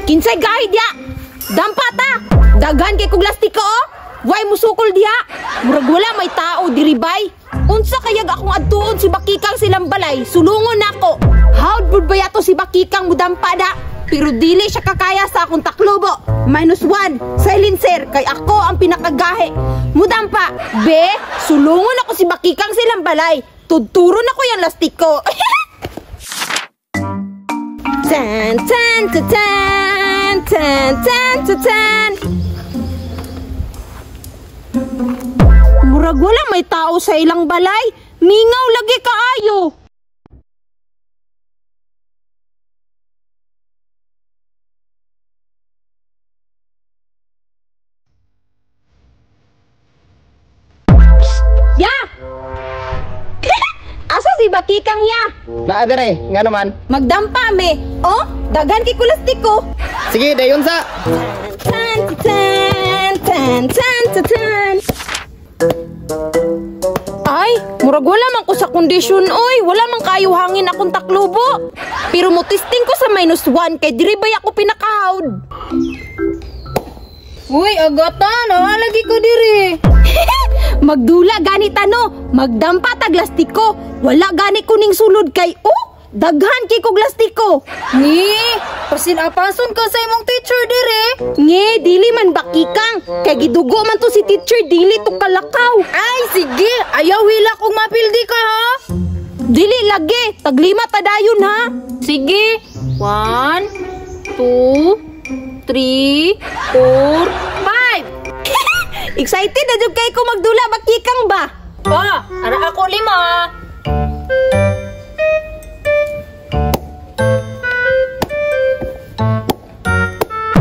Kinsay gahi diha? Dampa ta. Daghan kay kog lastiko oh. Way musukol diha. Murag wala may tao diri bay. Unsa kayag akong adtuon si Bakikang silang balay, sulungon nako. Howd pud ba yato si Bakikang mudampa da? Pero dili siya kakaya sa akong taklobo. -1, silencer kay ako ang pinakagahi. Mudampa, be, sulungon ako si Bakikang silang balay. Tudturo na ko yang lastiko. Tan tan tan tan tan tan tan tan. Murag wala may tao sa ilang balay. Mingaw lagi kaayo. Ya! Asa si Bakikang ya? Naa dire, nga naman. Magdampa me. Oh, daghan kay kulastiko. Sige, dayon sa. Tan tan tan tan tan tan. Ay, murag wala man ko sa kondisyon oy, wala man kayo hangin akong taklubo. Pero mo testing ko sa -1 kay diri bay ako pinakahawd. Uy, Agata, nawalagi ko diri. Magdula gani tano, magdampa tag lastiko. Wala gani kuning sulod kay oh, daghan kay kog lastiko. Ni, pasinapason ka sa imong teacher diri. Nge, dili man Bakikang, kay gidugo man to si teacher dili to kalakaw. Ay, sige, ayaw hila kung mapildi ka ha. Dili lagi, taglima ta dayon ha. Sige, 1, 2, 3, 4, 5. Excited na jud kay ko magdula Bakikang ba? Pa, ara ako 5.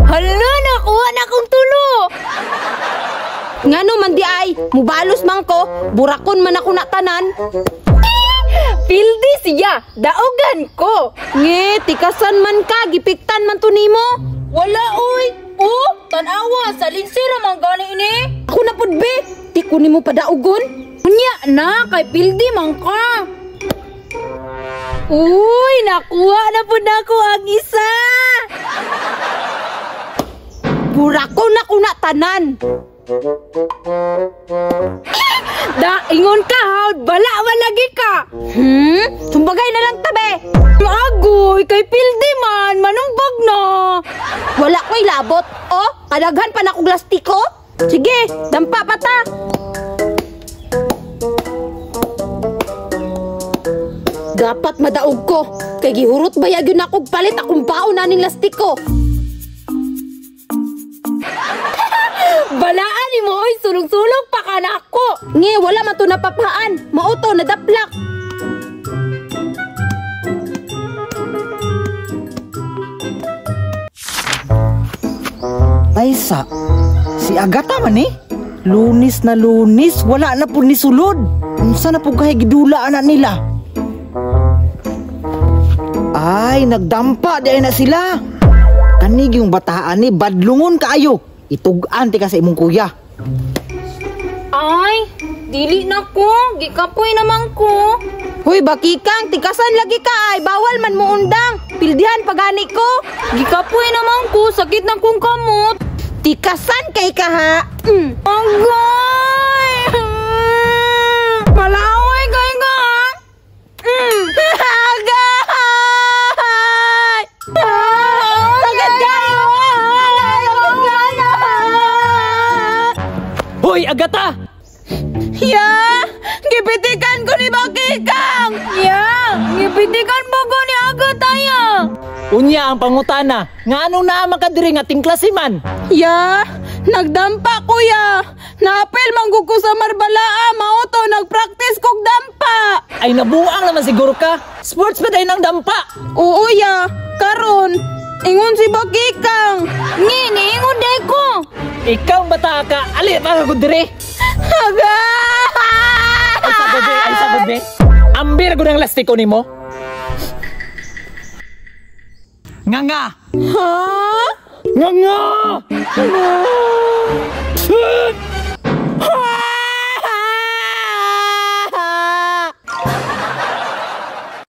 Hala, nakuha na akong tulo. Ngano man di ay, mubalos man ko, burakon man ako na tanan. Pildi siya, daogan ko. Nge, tikasan man ka, gipiktan man to nimo. Wala oy. Oh, tanawa, sa linsira man gani ini. Ako na pud be, ti ko nimo padaugon. Unya na, kay pildi man ka. Uy, nakuha na pud nako ang isa. Burakon na kuna tanan. Da, ingon ka hawd, bala man lagi ka. Sumbagay na lang tabe. Agoy, kay pildi man, manumbag na. Wala ko'y labot. Oh, kadaghan pa na kog lastiko. Sige, dampa pa ta. Dapat madaog ko. Kay gihurot ba yun akong palit akong baon na ning lastiko. Balaan ni mo, oy, sulong-sulong pa ka na ako. Nge, wala man to napapaan. Mauto, nadaplak. Ay sa, si Agata man eh. Lunis na lunis, wala na po ni sulod. Unsa na po kahay gidula anak nila? Ay, nagdampa di ay na sila. Kanig yung bataan ni badlungon kaayo. Itug-an ti ka sa imong kuya. Ay, dili na ko. Gikapoy naman ko. Huy, Bakikang, tikasan lagi ka ay. Bawal man muundang. Pildihan pagani ko. Gikapoy naman ko. Sakit na kong kamot. Tikasan kay ka ha. Agay! Palaway kay ka ha. Agay! Sakit kayo! Hoy, Agata! Ya! Gipitikan ko ni Bakikang! Ya! Gipitikan mo ko ni Agata ya! Unya ang pangutana, nga anong naman ka diri nga tingklasi man? Ya! Nagdampa kuya! Naapil manggug ko sa Marbalaa, mauto nagpractice kog dampa! Ay nabuang naman siguro ka! Sports pa din ang dampa! Oo ya! Karon, ingon si Bakikang! Ngi, niingon day ko! Ikaw bata ka, ali pa ka diri! Agay! Ay sagod be, ay sagod be! Ambir ko ng lastiko nimo! Nga nga! Ha? Nga nga!